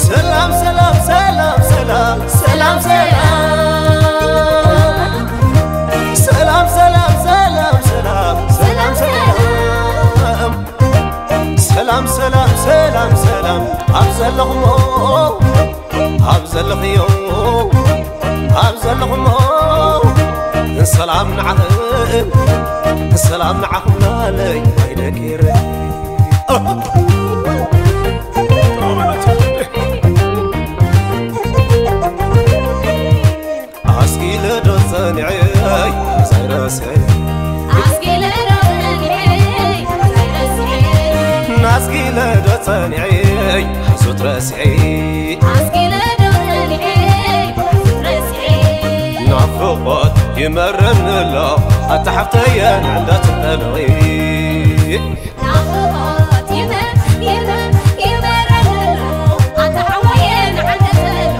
ሰላም ሰላም ሰላም ሰላም ሰላም ሰላም ሰላም ሰላም ሰላም ሰላም ሰላም ሰላም ሰላም ሰላም ሰላም ሰላም ሰላም ኣብ ዘለኹሞ ኣብ ዘለኽዮ ኣብ ዘለኹሞ ሰላም ንዓኽን ሰላም ንዓኹም ናለይ ኣይደቂረ ኣስጊለ ዶ ጸኒዐይ ዘይረስዐ ኣስጊለ ዶ ጸኒዐይ ዘይረስዐ ኣስጊለ ዶ ጸኒዐይ ሓሶት ረስዐ ኣስጊለ ዶ ጸኒዐ ረስዐ ናፍቖት ይመረኒ ኣሎ ኣታ ሓፍተየ ንዕንዳት ጠልቒ ናፍቖት ይመ- ይመ- ይመረኒ ኣሎ ኣታ ሓወየ ንዓንተ ጠልቒ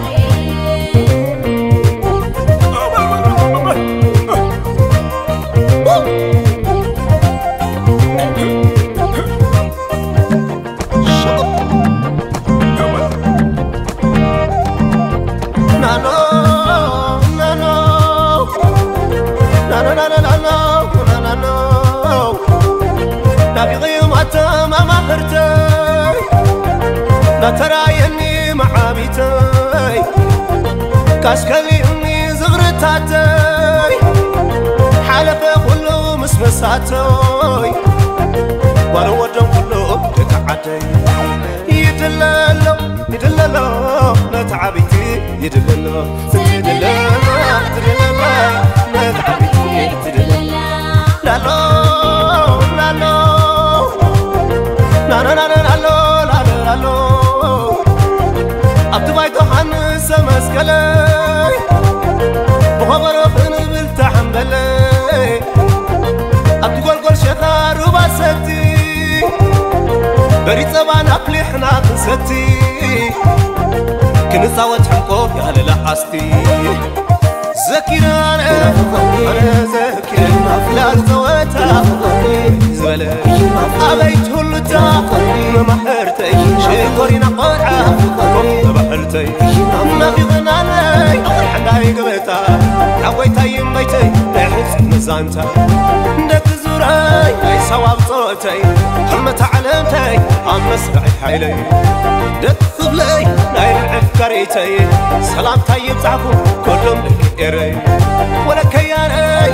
ናፊቕዮም ኣቶም ኣማኽርተይ ናተራየኒ መዓቢተይ ካስከሊኡኒ ዝኽርታተይ ሓለፈ ኩሉ ምስ መሳተይ ጓል ወዶም ኩሉ ደቂ ዓደይ ይድለሎ ይድለሎ ነቲ ዓብይቲ ይድለሎ ትድለሎ ትድለሎ ነቲ ዓብይቲ ትድለሎ ላሎ ላሎ ናናናናሎ ላሎ ላሎ ኣብቲ ባይቶ ሃንሰ መስቀለይ ብኸበሮ ክንብል ተሓንበለይ ኣብቲ ጎልጎል ሸኻ ሩባ ሰቲ በሪ ጸባን ኣፍሊሕና ክንሰቲ ክንጻወት ሕንቆ ያለላ ኣስቲ ዘኪራነ ኣነ ዘኪረና ፍላል ጸወታ ዝበለ ኣበይት ሁሉታ መማህርተይ ሽኮሪና ቆልዓ ኮፍ መባሕልተይ ናፊቕናለይ ሓንዳይ ገበታ ሓጎይታይ እመይተይ ናይ ሕጽ መዛንታ ደቂ ዙረይ ናይ ሰዋብ ጾተይ ሕልመታ ዓለምተይ ኣብ መስርዕ ሓይለይ ደቂ ክብለይ ናይ ኣፍካሪተይ ሰላምታይ ይብጻሕኩም ኩሉም ደቂ ኤረይ ወለከያነይ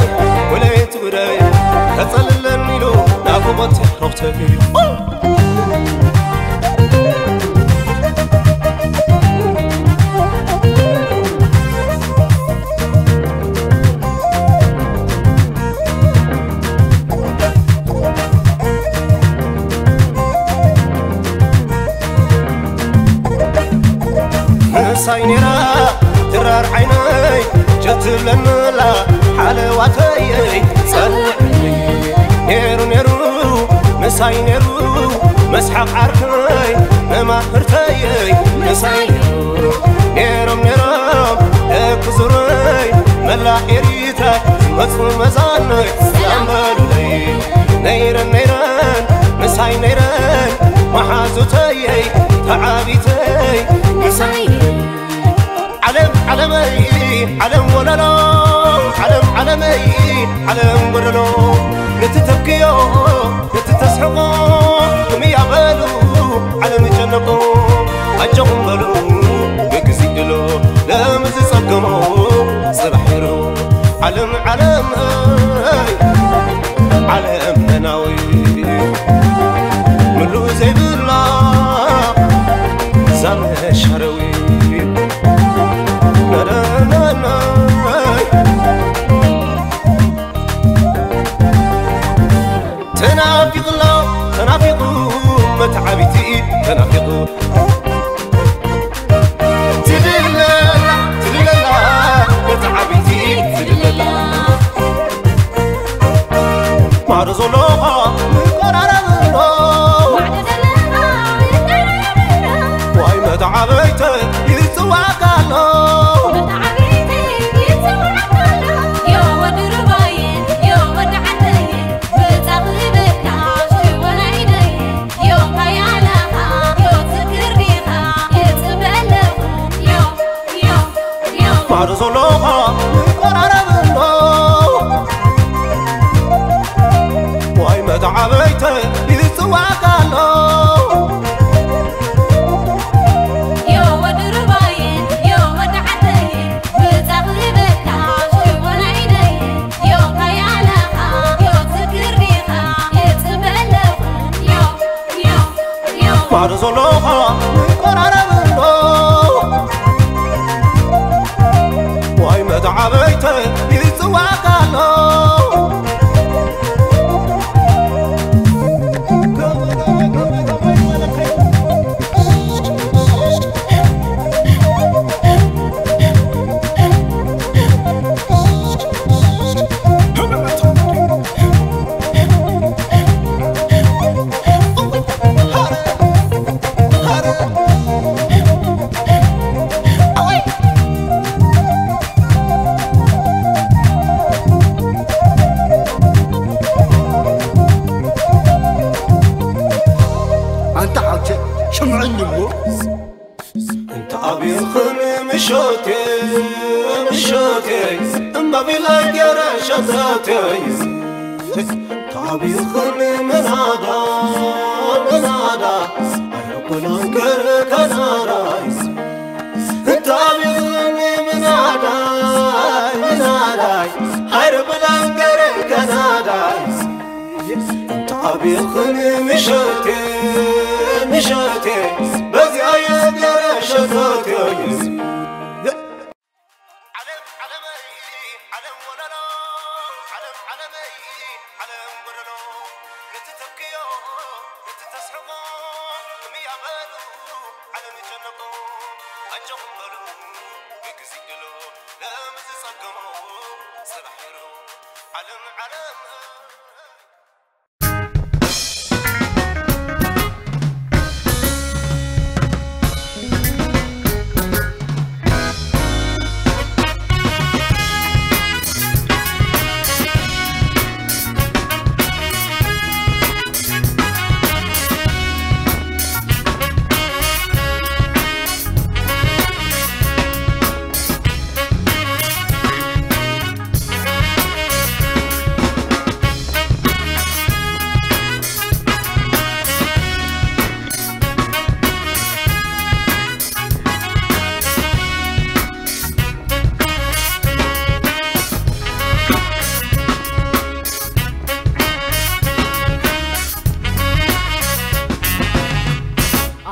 ወለይቲ ጉደይ ከጸልለኒ ኢሉ ናፍቖት ሮኽተይ ምሳይ ኔራ ድራር ዓይነይ ጀትብለንላ ሓለዋተይ ጸንዕኒ ኔሩ ኔሩ ምሳይ ኔሩ መስሓቕ ዓርከይ መማህርተይ ምሳይ ኔሩ ኔሮም ኔሮም ደቂ ዙረይ መላእ ኤሪታ ዝመጹ መዛነይ ሰላም በሉለይ ነይረን ነይረን ምሳይ ነይረን መሓዙተየይ ተዓቢተይ ምሳይ ዓለም ዓለመይ ዓለም ወለሎ ዓለም ዓለመይ ዓለም ጎደሎ ነቲ ተብክዮ ነቲ ተስሕቆ ክምያ በሉ ዓለም ይጨነቆ ኣጆኹም በሉ ግዜ ድሎ ለምዝጸገሞ ዓለም ዓለም ዓለም መናዊ ምሉ ዘይብላ ዛመሻረዊ ናናናናይ ተናፊቕላ ተናፊቑ መተዓቢቲ ተናፊቑ ትድለላ ትድለላ መተዓቢቲ ትድለላ ማር ዘለኻ ምቀራረብሎ ዋይ መተዓበይተ ይፅዋዕካሎ ማር ዘለኻ ምቀራረብሎ ዋይ መተዓበይተ ይፅዋዕካሎ ማር ዘለኻ ምቀራረብሎ ዋይ መተዓበይተ ይፅዋዕካሎ ኣንታ ሓውቼ ስምዕኒ እሞ እንተ ኣብኽን ምሸቴ ምሸቴ እምባቢላ ገረ ሸተቴ እንተ ኣብኽን ምናዳ ምናዳ ኣይረኮናን ገረ ከናዳይ እንተ ኣብኽን ምናዳይ ምናዳይ ኣይረኮናን ገረ ከናዳይ እንተ ኣብኽን ምሸቴ ምሸቴ በዚኣ የገረ ሸተቴ ዓለም ዓለመይ ዓለም ወለሎ ዓለም ዓለመይ ዓለም ወለሎ ነቲ ተብክዮ ነቲ ተስሕቆ እምያ በሉ ዓለም ይጨነቆ ኣጆኹም በሉ ግግስ ይግሎ ለምዝጸገሞ ሰላሕ ይሮ ዓለም ዓለም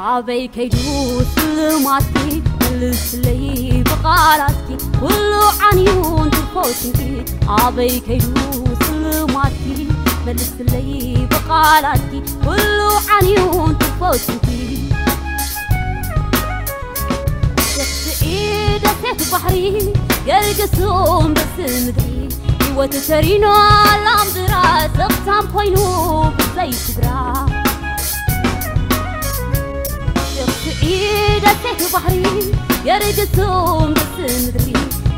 ኣበይ ከይዱ ስልማትኪ? መልስለይ ብቓላትኪ፣ ኩሉ ዓንዩ እንትርፎ ስምኪ። ኣበይ ከይዱ ስልማትኪ? መልስለይ ብቓላትኪ፣ ኩሉ ዓንዩ እንትርፎ ስምኪ። ሸፍትዒ ደሴት ባሕሪ ገርግሱ እምብሲ ምድሪ ህይወት ተሪኖ ኣላምብራ ዘኽታም ኮይኑ ብዘይ ስድራ ሸፍትዒ ደሴት ባሕሪ ገርግሱ እምብሲ ምድሪ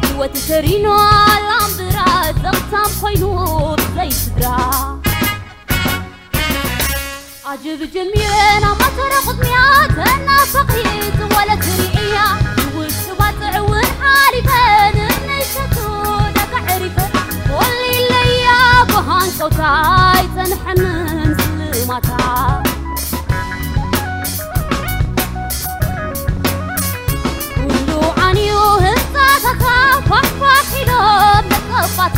ህይወት ተሪኖ ኣላምብራ ዘኽታም ኮይኑ ብዘይ ስድራ ኣጅብ ጀሚረን ኣብ ማተረ ቁጥሚያ ተናፈቒ ዝወለት ርእያ ውሽጢ ባጽዕ እውን ሓሊፈን ምሸቱ ደጋ ዕሪፈ ኮሊለያ ብሃንቀውታ ኣይጸንሐንን ስልማታ ኩሉ ዓንዩ ህንጻታታ ፋሕፋሕ ኢሎም ደቀባታ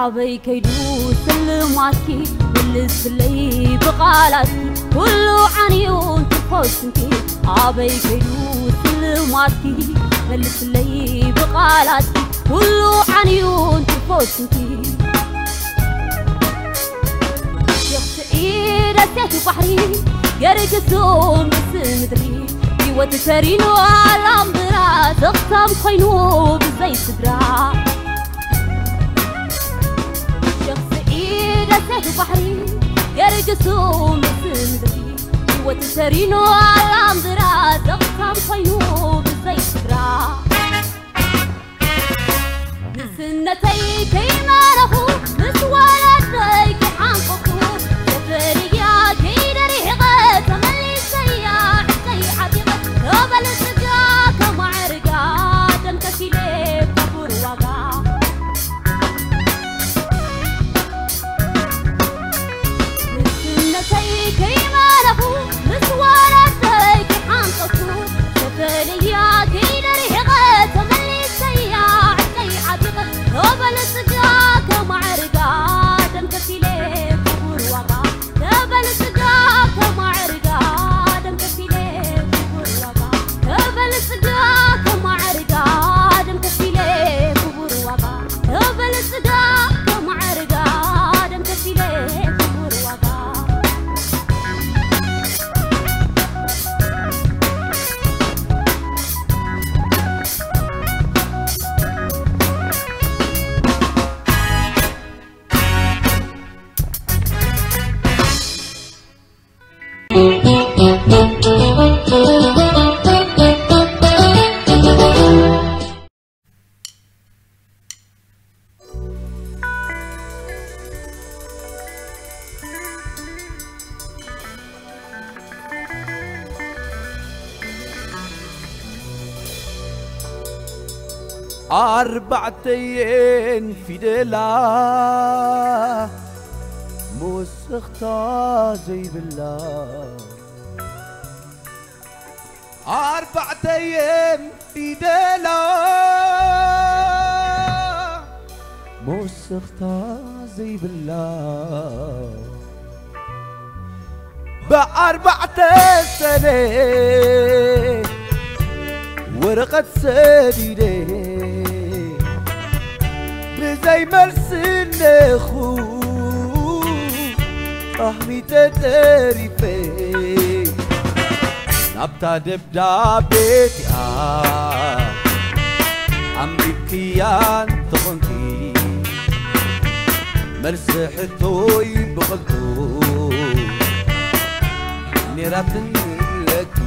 ኣበይ ከይዱ ስልማትኪ? መልስለይ ብቓላትኪ፣ ኩሉ ዓንዩ እንትርፎ ስምኪ። ኣበይ ከይዱ ስልማትኪ? መልስለይ ብቓላትኪ፣ ኩሉ ዓንዩ እንትርፎ ስምኪ። ሸኽቲ ኢደ ሴት ባሕሪ፣ ገርግሱ ምስ ምድሪ፣ ህይወት ተሪኑ ኣላምብራ፣ ዘኽታም ኮይኑ ብዘይ ስድራ። ሸኽቲ ኢደ ሴት ባሕሪ፣ ገርግሱ ምስ ምድሪ፣ ህይወት ተሪኑ ኣላምብራ፣ ዘኽታም ኮይኑ ብዘይ ስድራ። ንስነተይ ከይመረኹ፣ ምስ ወለደይ ከይሓንቀኹ፣ ሰፈርያ ከይደ ርሒቐ፣ ተመሊሰያ ዕንቀይ ዓጢቐ፣ ተበልጽጋ ከማዕርጋ፣ ደም ከፊለ ክቡር ዋጋ። ንስነተይ ከይመረኹ፣ ምስ ወለደይ ከይሓንቀኹ፣ ሰፈርያ ከይደ ርሒቐ፣ ተመሊሰያ ዕንቀይ ዓጢቐ፣ ተበልጽጋ ከማዕርጋ፣ ደም ከፊለ ክቡር ዋጋ። ተበልጽጋ ከማዕርጋ፣ ደም ከፊለ ክቡር ዋጋ። ተበልጽጋ ከማዕርጋ፣ ደም ከፊለ ክቡር ዋጋ። ተበልጽጋ ከማዕርጋ፣ ደም ከፊለ ክቡር ዋጋ። ኣርባዕተየን ፊደላ፣ መወሰኽታ ዘይብላ። ኣርባዕተየን ፊደላ፣ መወሰኽታ ዘይብላ። ብኣርባዕተ ሰነ ወረቐት ሰዲደ፣ ብዘይ መልሲ እነኹ ጣህሚ ተጠሪፈ። ናብታ ደብዳቤ እቲኣ ኣንቢብክያ እንተኾንኪ፣ መልሲ ሕቶይ ብቐልጡ ነይራትኒ ለኪ።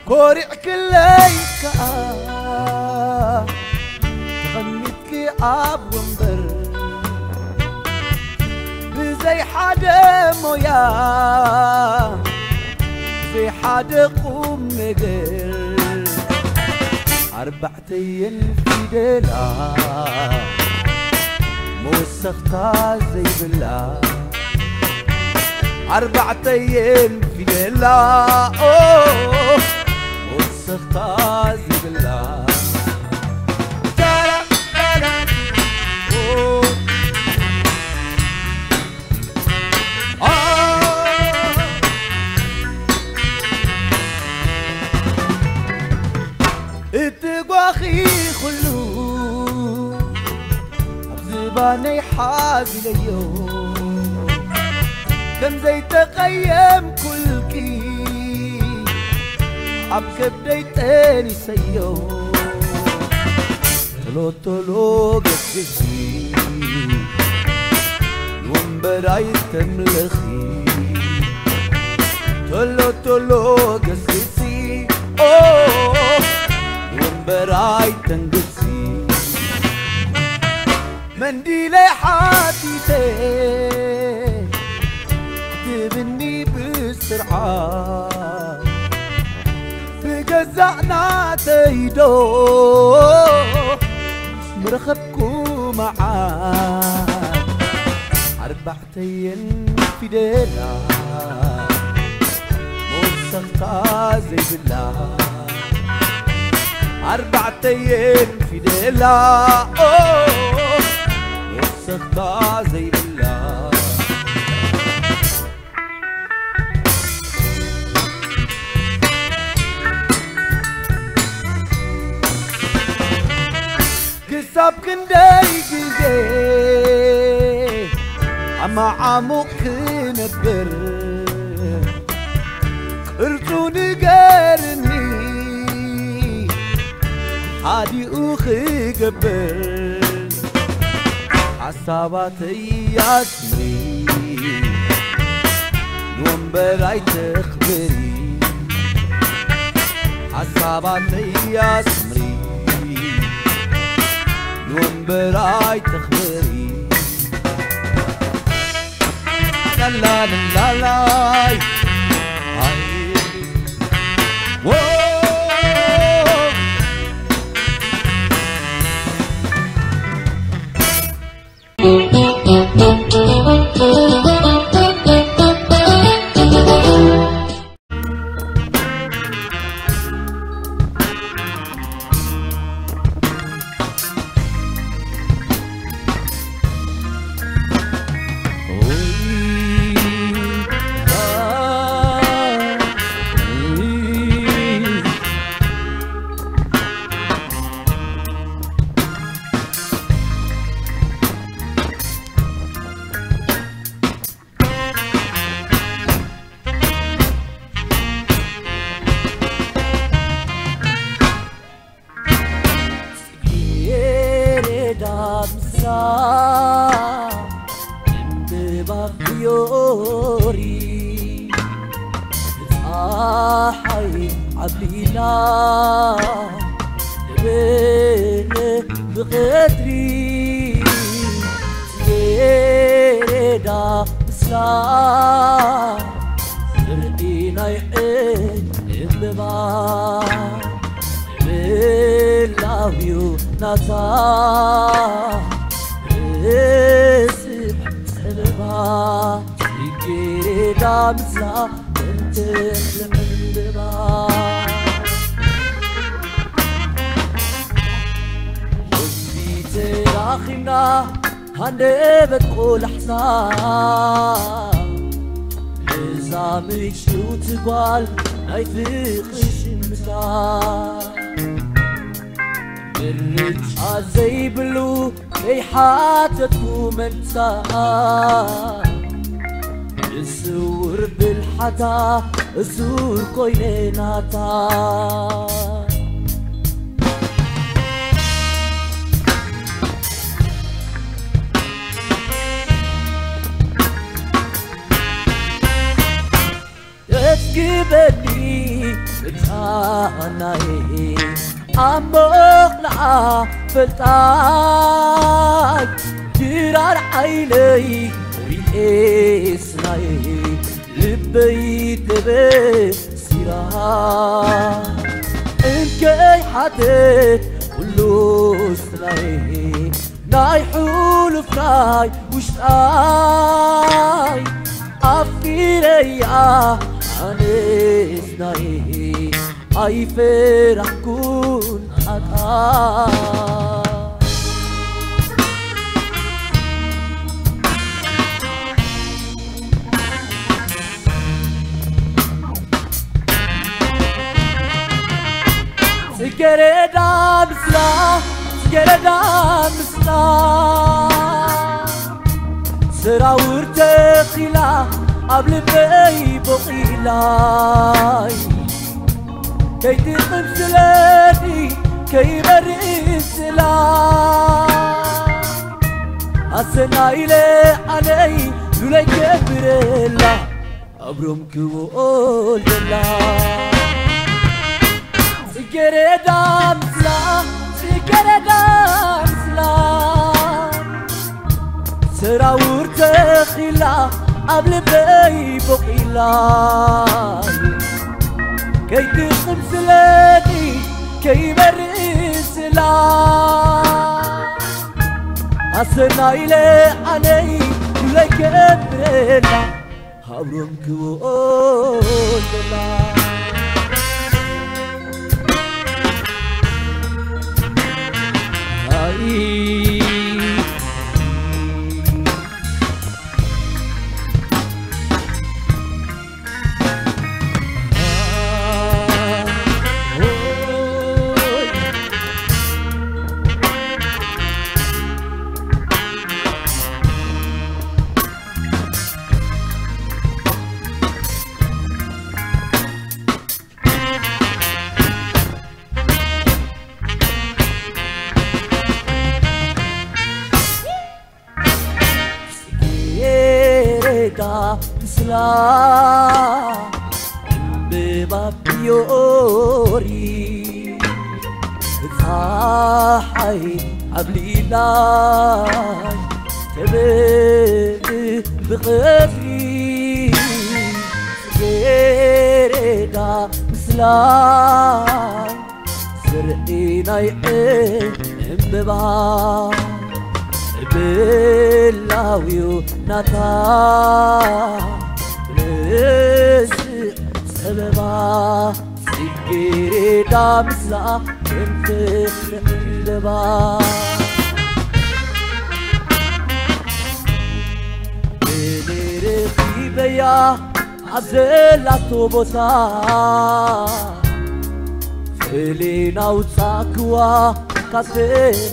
ኮሪዕክለይ ከኣ ተቐሚጥኪ ኣብ ወንበር፣ ብዘይ ሓደ ሞያ፣ ብዘይ ሓደ ቁም ነገር። ኣርባዕተየን ፊደላ፣ መወሰኽታ ዘይብላ። ኣርባዕተየን ፊደላ፣ ኦ፣ መወሰኽታ ዘይብላ። ኦ፣ ኦ። እቲ ጓኺ ኩሉ ኣብ ዝባነይ ሓዚለዮ፣ ከም ዘይተቐየምኩልኪ ኣብ ከብደይ ጠኒሰዮ። ቶሎ ቶሎ ገስግሲ፣ ንወንበር ኣይተምልኺ። ቶሎ ቶሎ ገስግሲ፣ ኦ፣ ንወንበር ኣይተንግሲ። መንዲለይ ሓቲተ ትብኒ ብስርዓት፣ ብገዛእ ናተይ ዶ ምረኸብኩ መዓት። ኣርባዕተየን ፊደላ፣ መወሰኽታ ዘይብላ። ኣርባዕተየን ፊደላ፣ ኦ፣ እኽታ ዘይብላ። ክሳብ ክንደይ ግዜ ኣብ መዓሙቕ ክነብር፣ ቅርጹ ንገርኒ ሓዲኡ ክገብር። ሓሳባተይ ኣስምሪ፣ ንወንበር ኣይተኽብሪ። ሓሳባተይ ኣስምሪ፣ ንወንበር ኣይተኽብሪ። ላላላላይ። ኣይ። ዎ። ጽጌረዳ ምስላ ዕምበባ ፍዮሪ፣ ብጸሓይ ዓብሊላ ትብል ብቐትሪ። ጽጌረዳ ምስላ ፍርቂ ናይ ዕምበባ፣ ልምላዊኡ ናታ ርስሕ ጸበባ። ጽጌረዳ ምስላ እንተ ዕምበባ። ልቢ ተራኺብና ሃንደበት ቆላሕታ፣ እዛ ምጭውቲ ጓል ናይ ፍቕሪ ሽምታ። ምርጫ ዘይብሉ ከይሓተትኩ መንታ፣ ብስውር ብልሓታ እሱር ኮይነ ናታ። ተስግበኒ ብጣናይ ኣሞኽላኣ ፈልጣይ፣ ድራር ዓይነይ ርኤስናይ ልበይ ተበሲራ። እንከይ ሓተ ኩሉ ስናይ ናይ ሕሉፍ ናይ ውሽጣይ ኣፍቂረያ ኣነስ ናይ ኣይፈራሕኩን ጣጣ። ጽጌረዳ ምስላ፣ ጽጌረዳ ምስላ፣ ሰራውር ተኺላ ኣብ ልበይ ቦቒላይ። ከይትቕምስለኒ ከይበርእ ስላ፣ ኣሰና ኢለ ኣነይ ሉለይ ከብረላ። ኣብሮም ክወልደላ። ጽጌረዳ ምስላ፣ ጽጌረዳ ምስላ፣ ሰራውር ተኺላ ኣብ ልበይ ቦቒላ። ከይትቕምስለኒ ከይበርእ ስላ፣ ኣሰና ኢለ ኣነይ ሉለይ ከብረላ። ኣብሮም ክወልደላ። ኣይ፣ ዳ ምስላ ዕምበባ ፊዮሪ ጸሓይ ኣብ ሊላይ ተበእ ብቐትሪ ጽጌረዳ ምስላይ ዘርኢ ናይ ዕምበባ ብላዊው ናታ ብልስዕ ጸበባ ጽጌረዳ ምስላ ከም ፍቕሪ ዕምበባ እኔ ረኺበያ ኣብ ዘላቶ ቦታ ፍሌን ኣውጻእክዋ ካብ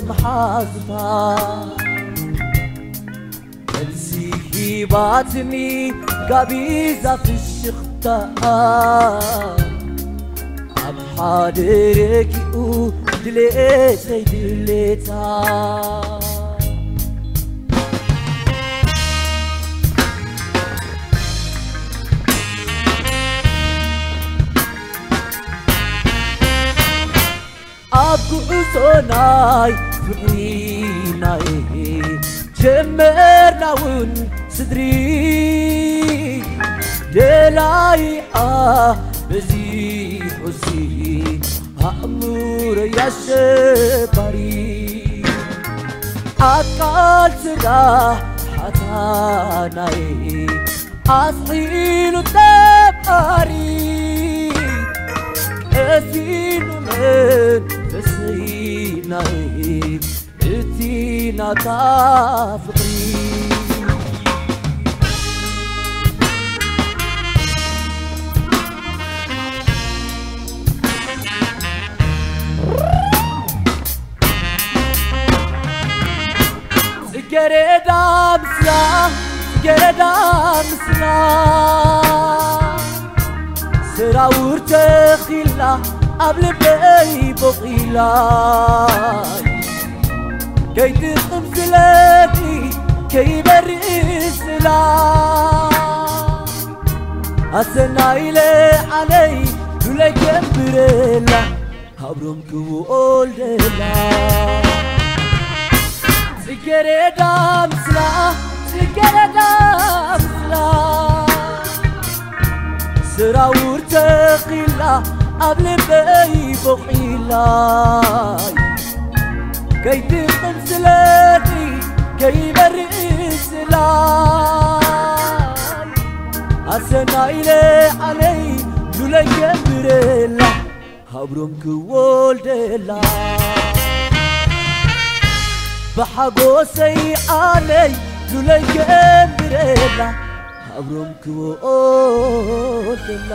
መሓዙታ መልሲ ሂባትኒ ጋቢዛ ፍሽኽታ ኣብ ሓደ ረኪኡ ድሌተይ ድሌታ ኣብ ጉዕዞ ናይ ፍቕሪ ናይ ጀመርና እውን ስድሪ ደላይኣ በዚሑሲ ኣእምሮ ያሸባሪ ኣካል ስራሕታ ናይ ኣስዒሉ ጠባሪ ቀሲኑ መንፈሰይ ናይ እቲ ናታ ፍቕሪ ጽጌረዳ ምስላ ጽጌረዳ ምስላ ሰራውር ተኺላ ኣብ ልበይ ቦቒላ ከይትቕም ስለኒ ከይበርእ ስላ ኣሰናይለ ዓለይ ሉለይ ከንብረላ ኣብሮም ክወልደላ ጽጌረዳ ምስላ ጽጌረዳ ምስላ ሰራውር ተኺላ ኣብ ልበይ ቦኺላ ከይትቕም ስለኒ ከይበርእ ስላ ኣሰናይለ ዓለይ ሉለይ ከንብረላ ኣብሮም ክወልደላ ብሓጎሰይ ኣነይ ሉለይ ከንብረላ ኣብሮም ክወልደላ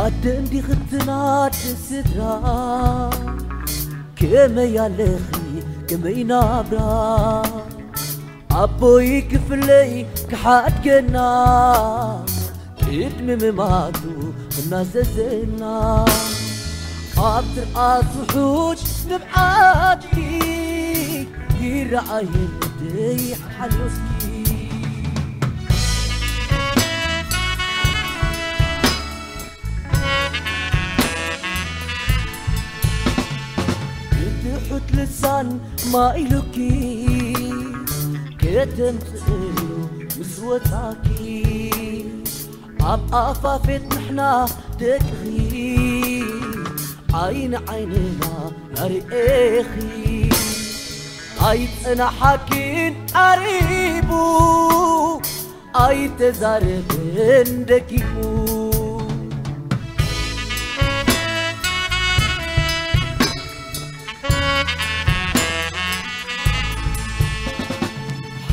ኣደ እንዲኽትናድ ስድራ ከመይ ኣለኺ ከመይ ናብራ ኣቦይ ክፍለይ ክሓድገና ቅድሚ ምማቱ እናዘዘና ኣብ ትርኣት ውሑድ ንብዓትኪ ይረኣየኒ ደይ ሓጎስኪ ብትሑት ልሳን ማኢሉኪ ከተምጽእሉ ምስ ወጻኪ ኣብ ኣፋፌት ንሕና ደቅኺ ዓይኒ ዓይንና ኣርእኺ ኣይጸናሓኪን ዓሪቡ ኣይተዛረበን ደጊሙ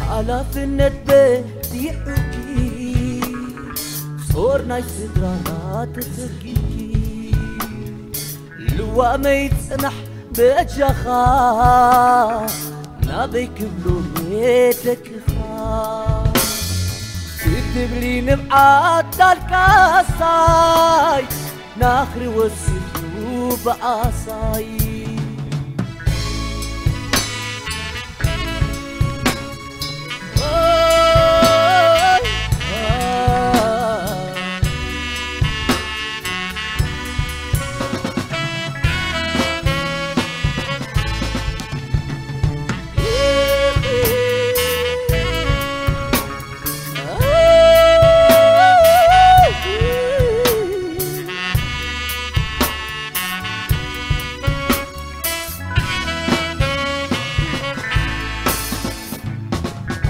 ሓላፍነት በዲዑኪ ጾር ናይ ስድራና ተጸጊኪ ልዋመይ ጽናሕ በጃኻ ናበይ ክብሉ ሜደክኻ ክትብሊ ንብዓት ዳልካሳይ ናኽሪ ወሲኹ ብኣሳይ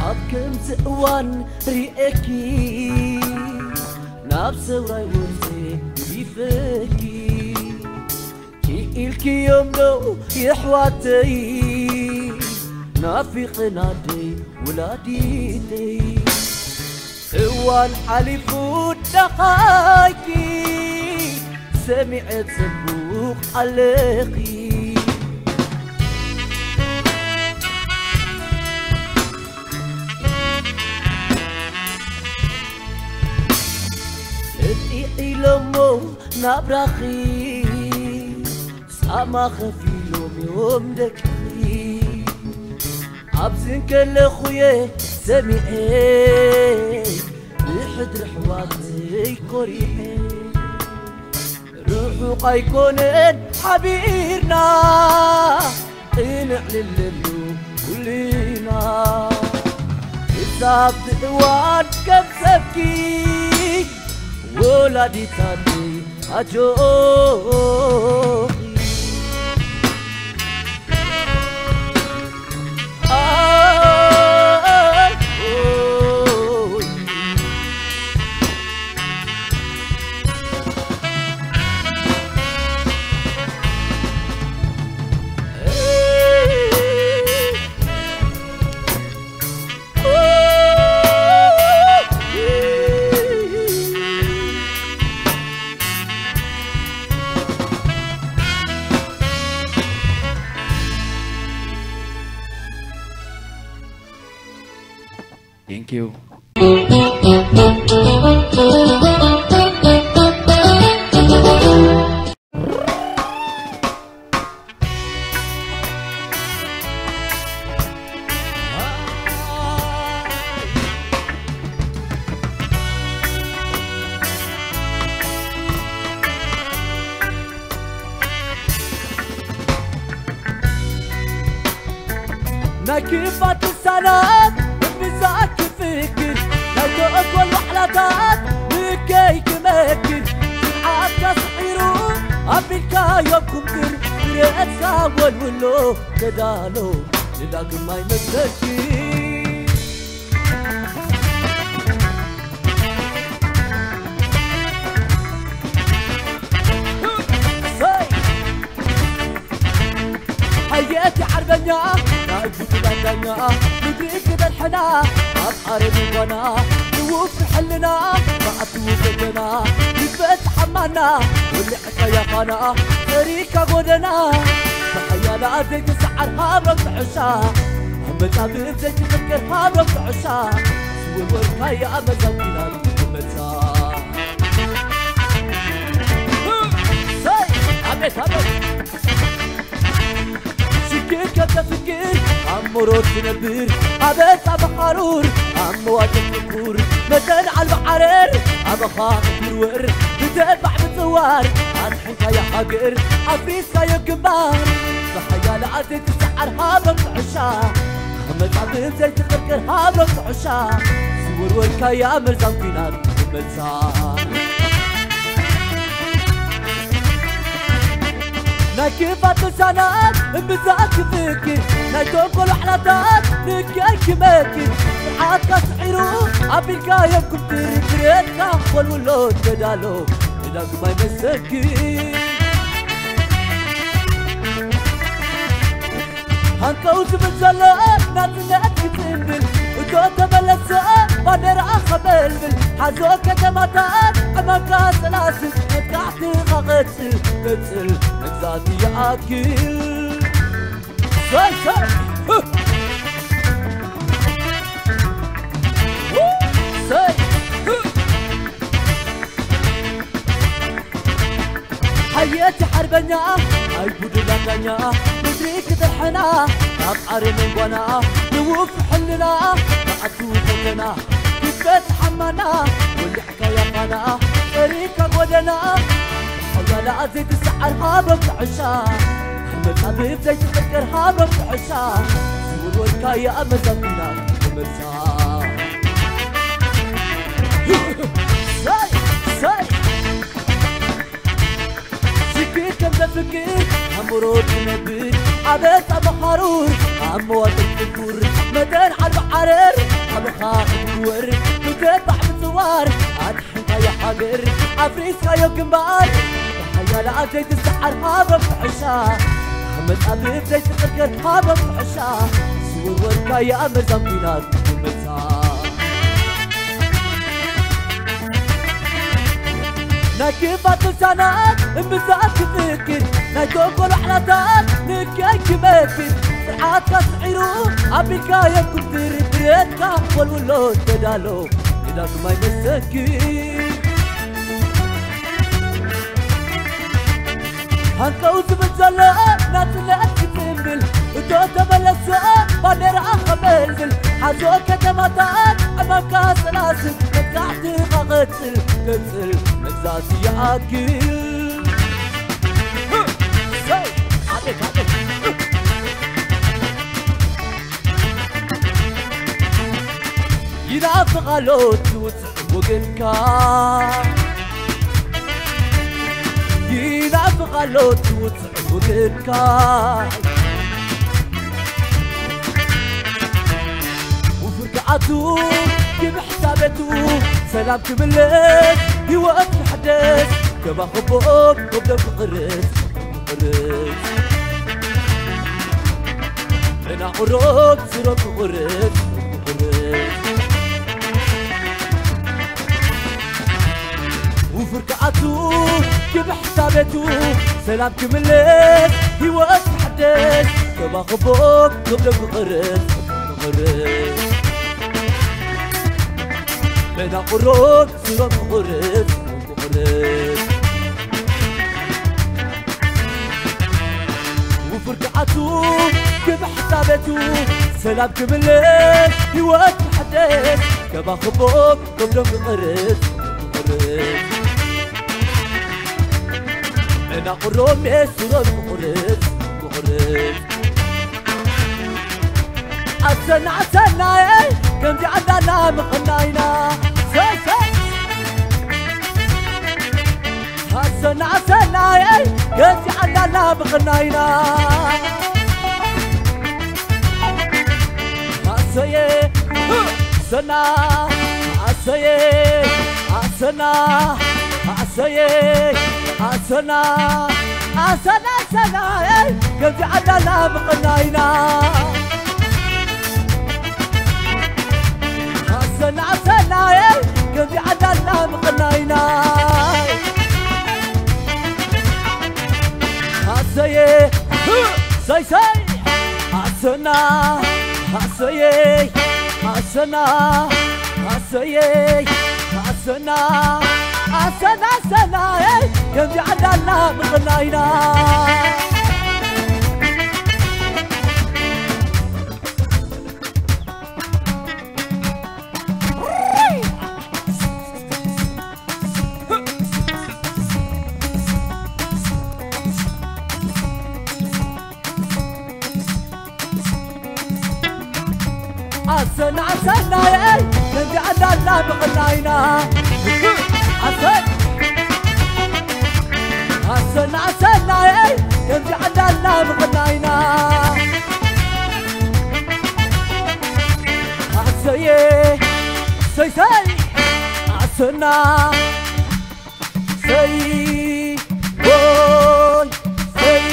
ኣብ ከምዚ እዋን ርእየኪ ናብ ሰውራይ ወርፀ ይፈኪ ክኢልክዮም ዶ የሕዋተይ ናፊቕናደይ ውላዲተይ እዋን ሓሊፉ ዳኻይኪ ሰሚዐ ጽቡቕ ኣለኺ እጢዕ ኢሎሞ ናብራኺ ጻማ ኸፊሎም እዮም ደቅኺ ኣብዚ እንከለኹየ ሰሚዐ ብሕድሪ ኣሕዋተይ ኮሪዐ ርሑቕ ኣይኮነን ሓቢርና እንዕልለሉ ኩልና ክሳብ እዋን ከም ሰብኪ ወላዲት ኣደይ ኣጆኺ Thank you. ክፋት ልሳናት እምብዛ ክፍክር፣ ናይ ተንኮል ዋዕላታት ንከይ ክመክር፣ ስርዓትካ ስሒሩ ኣቢልካዮ ኩምትር፣ ብረትካ ወልውሎ ተዳሎ ንዳግማይ መሰኪ። ሓየት ዓርበኛ ናይ ጉጅላ ዳኛ፣ ምድሪ ክበልሐና ኣብ ዓረብ ጓና፣ ንውፍር ሕልና መዓቱ ፈተና ይበጽሓማና፣ ወልዕካ ያፋና ተሪካ ጎደና፣ ብሓያላ ዘይትሰዓር ሃብሮም ጥዕሻ፣ ኣብ መጻብብ ዘይትፍቅር ሃብሮም ጥዕሻ፣ ዝወርወርካያ መዛብ ኲናት ትመጻ። ሰይ! ኣቤት፣ ኣቤት! ሽግር ከተፍቅር ኣብ መሮር ትነብር፣ ኣበሳ መሓሩር ኣብ መዋድር ትኩር፣ መጠን ኣልባ ዓረር ኣበኻ ክትውርወር፣ ብተባዕ ምጽዋር ኣድሕንካያ ሃገር፣ ኣፍሪስካዮ ግንባር፣ ብሓያላ ዘይትሰዓር ሃብሮም ጥዕሻ፣ ኣብ መጻብብ ዘይትቕርቅር ሃብሮም ጥዕሻ፣ ዝወርወርካያ መርዛም ኲናት ትመጻ። ናይ ክፋት ልሳናት እምብዛ ክፍክር፣ ናይ ተንኮል ዋዕላታት ንከይ ክመክር፣ ስርዓትካ ስዒሩ ኣቢልካዮም ኩምትር፣ ብረትካ ወልውሎ ተዳሎ ንዳግማይ መሰክር። ሃንቀው ዝብል ዘሎ ናጽነት ክጽንብል፣ እቶ ተመለሰ ባንዴራ ኸበልብል፣ ሓዞ ከተማታት ዕማምካ ሰላስል፣ መጥቃዕትኻ ቀጽል፣ ቀጽል፣ መግዛእቲ ይኣክል። ሰይ፣ ሰይ፣ ህ! ሰይ፣ ህ! ሓየት ሓርበኛ ኣይጉድላ ዳኛ፣ ምድሪ ክጥሕና ኣብ ዓረ መንጓና፣ ንውፍ ሕልና መዓቱ ፈተና፣ ክበት ሓማና ወሊዕካ ያፋና፣ ጠሪካ ጎደና፣ ሓያላ ዘይትሰዓር ሃብሮም ጥዕሻ፣ መጻብብ ዘይትፍቅር ሃብሮም ጥዕሻ፣ ዝውርወርካያ መዛምቢና ትመርሳ። ሰይ፣ ሰይ። ሽግር ከም ዘፍቅር ኣእምሮ ትነብር፣ ዓበጣ መሓሩር ኣብ መዋጥር ትኩር፣ መጠን ዓልቢ ዓረር ኣበኻ ክትወር፣ ብገባዕ ምጽዋር ኣድሕንካዮ ሃገር፣ ኣፍሪስካዮ ግንባር፣ ብሓያላ ዘይትሰዓር ሃብሮም ጥዕሻ፣ መጻብብ ዘይትቕርቀር ሃብሮም ጥዕሻ፣ ዝወርወርካያ መርዛም ኲናት ትመርሳ። ናይ ክፋት ልሳናት እምብዛ ክፍክር፣ ናይ ተንኮል ዋዕላታት ንከይ ክመክር፣ ስርዓትካ ስዒሩ ኣቢልካዮ ኩምትር፣ ብረትካ ወልውሎ ተዳሎ ንዳግማይ መሰክር። ሃንቀው ዝብል ዘሎ ናጽነት ክጽንብል፣ እቶ ተመለሶ ባንዴራ ኸበልብል፣ ሓዞ ከተማታት ዕማምካ ሰላስል፣ መጥቃዕትኻ ቀጽል፣ ቀጽል፣ መግዛእቲ ይኣክል። ሰይ! ኣቤት፣ ኣቤት! ይናፍቕ ኣሎ ትውጽዕ ወገንካ፣ ይናፍቕ ኣሎ ትውጽዕ ወገንካ። ውፉር ክኣቱ ክብሕታ ቤቱ፣ ሰላም ክምለስ ህይወት ክሕደስ፣ ከባኽቦ ከብዶም ክቕርጽ ክቕርጽ፣ መናቑሮም ስሮም ክቑርጽ ክቑርጽ። ውፉር ክኣቱ ክብሕታ ቤቱ፣ ሰላም ክምለስ ህይወት ክሕደስ፣ ከባኽቦ ከብዶም ክቕርጽ ክቕርጽ፣ መናቑሮም ስሮም ክቑርጽ ክቑርጽ። ውፉር ክኣቱ ክብሕታ ቤቱ፣ ሰላም ክምለስ ህይወት ክሕደስ፣ ከባኽቦ ከብዶም ክቕርጽ ክቕርጽ፣ መናቑሮም ስሮም ክቑርጽ ክቑርጽ። ኣሰና ኣሰናየይ ከምዚ ኣዳላ ምቕናይና ሰሰ ኣሰና ኣሰናየይ ከምዚ ኣዳላ ምቕናይና ኣሰየ ኣሰና ኣሰየ ኣሰና ኣሰየ ኣሰና ኣሰና ኣሰናየይ ከምዚ ኣዳላ ምቕናይና ኣሰና ኣሰናየይ ከምዚ ኣዳላ ምቕናይና ኣሰየ ሰይሰይ ኣሰና ኣሰየ ኣሰና ኣሰየ ኣሰና ኣሰና ኣሰናየይ ከምዚ ኣዳላ ምቕናይና ኣሰና ኣሰናየይ ነዚ ኣዳላ ብቕናይና ኣሰይ ኣሰና ኣሰናየይ ነዚ ኣዳላ ብቕናይና ኣሰየ ሰይሰይ ኣሰና ሰይ ጎል ሰይ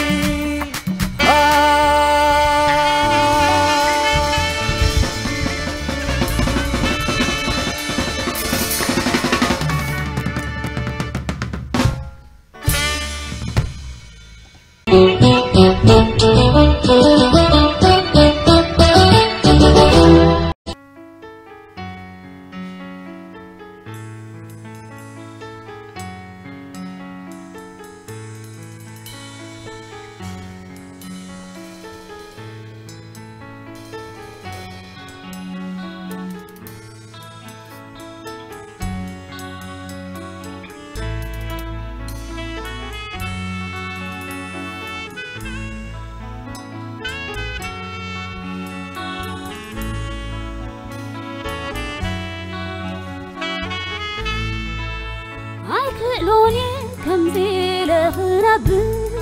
ኣይክእሎን እየ ከምዚ ኢለ ክነብር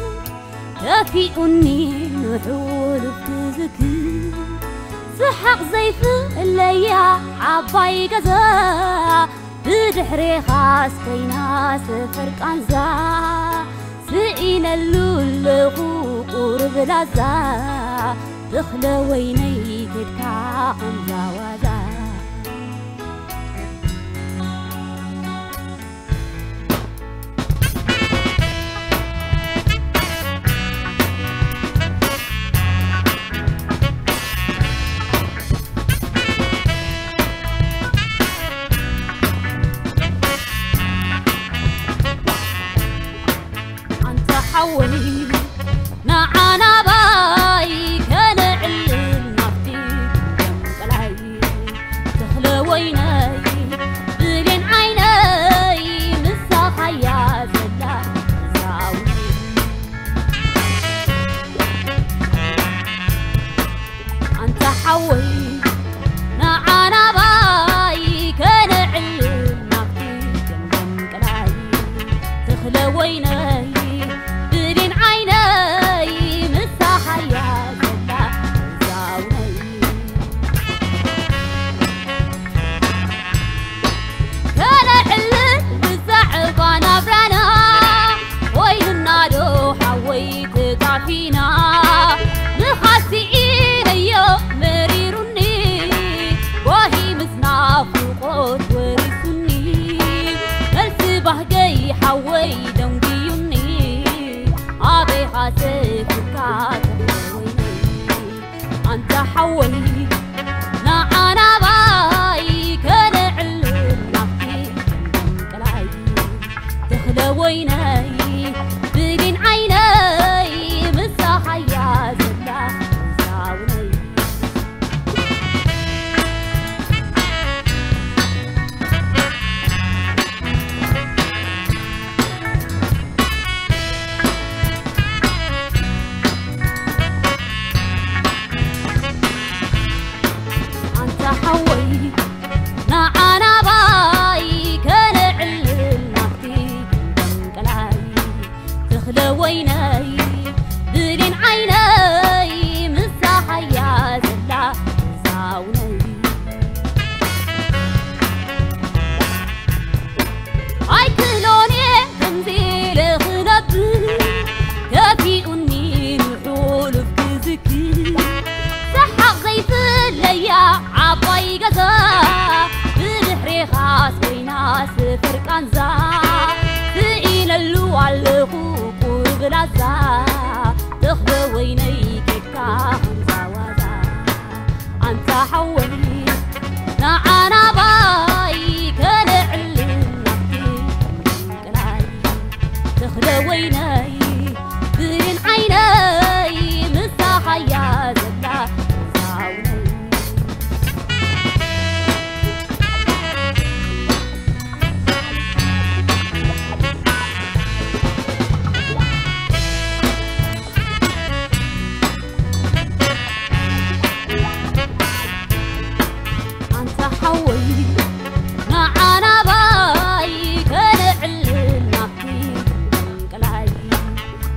ከፊኡኒ ንሕሉፍ ክዝክር ስሓቕ ዘይፍለያ ዓባይ ገዛ ብድሕሬኻስ ኮይና ሰፈር ቃንዛ ስኢነሉ ኣለኹ ቁሩብ ላዛ ተኽለ ወይነይ ኬድካ ከምዛ ዋዛ ኣንታ ሓወይ ንዓና ባይ ከነዕልል ናብቲ ገምጠላይ ተኽለ ወይነይ ብሌን ዓይነይ ምሳኻያ ዘላ ዛውቲ ኣንታ ሓወይ ንዓና ባይ ከነዕልል ናብቲ ገምገም ቀላይ ተኽለ ወይነይ ብሌን ዓይነይ ምሳኻያ ዘላ ዛውነይ ሓወይ ንዓናባይ ከነዕልል ናብቲ ቅላይ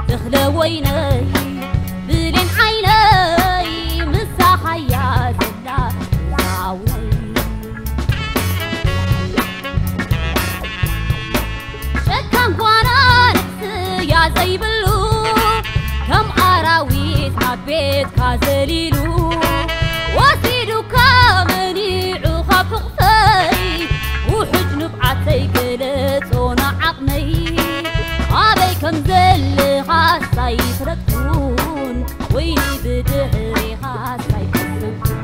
ተኽለ ወይነይ ብሌን ዓይነይ ምሳኻያ ዘላ ዛውነይ ሸካን ጓና ንሕስያ ዘይብሉ ከም ኣራዊት ናብ ቤትካ ዘሊሉ ወሲዱካ መኒዑ ካብ ሕቕፈይ ውሕጅ ንብዓተይ ገለጾ ንዓቕመይ ኣበይ ከም ዘለኻስ ኣይፈለጥኩን ወይኒ ብድሕሪኻስ ኣይቀሰንኩን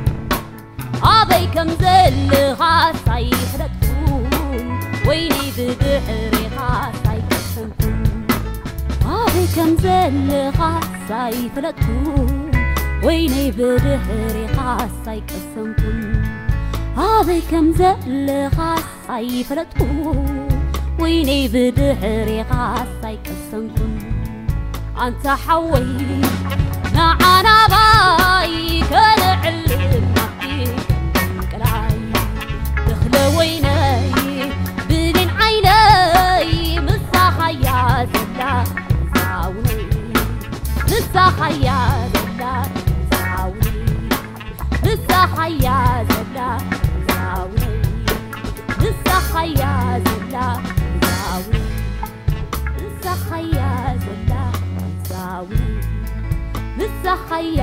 ኣበይ ከም ዘለኻስ ኣይፈለጥኩን ወይኒ ብድሕሪኻስ ኣይቀሰንኩን ኣበይ ከም ዘለኻስ ኣይፈለጥኩን ወይኒ ብድሕሪኻስ ኣይቀሰንኩን ኣበይ ከም ዘለኻስ ኣይፈለጥኩን ወይኒ ብድሕሪኻስ ኣይቀሰንኩን ኣንታ ሓወይ ንዓናባይ ከነዕልል ናብቲ ቅላይ ተኽለ ወይነይ ብሌን ዓይነይ ምሳኻያ ዘላ ዛውነይ ምሳኻያ ዘላ ዛውነይ ምሳኻያ ዘላ ዛውነይ ምሳኻያ ዘላ ዛውነይ ምሳኻያ ዘላ ዛውነይ ምሳኻያ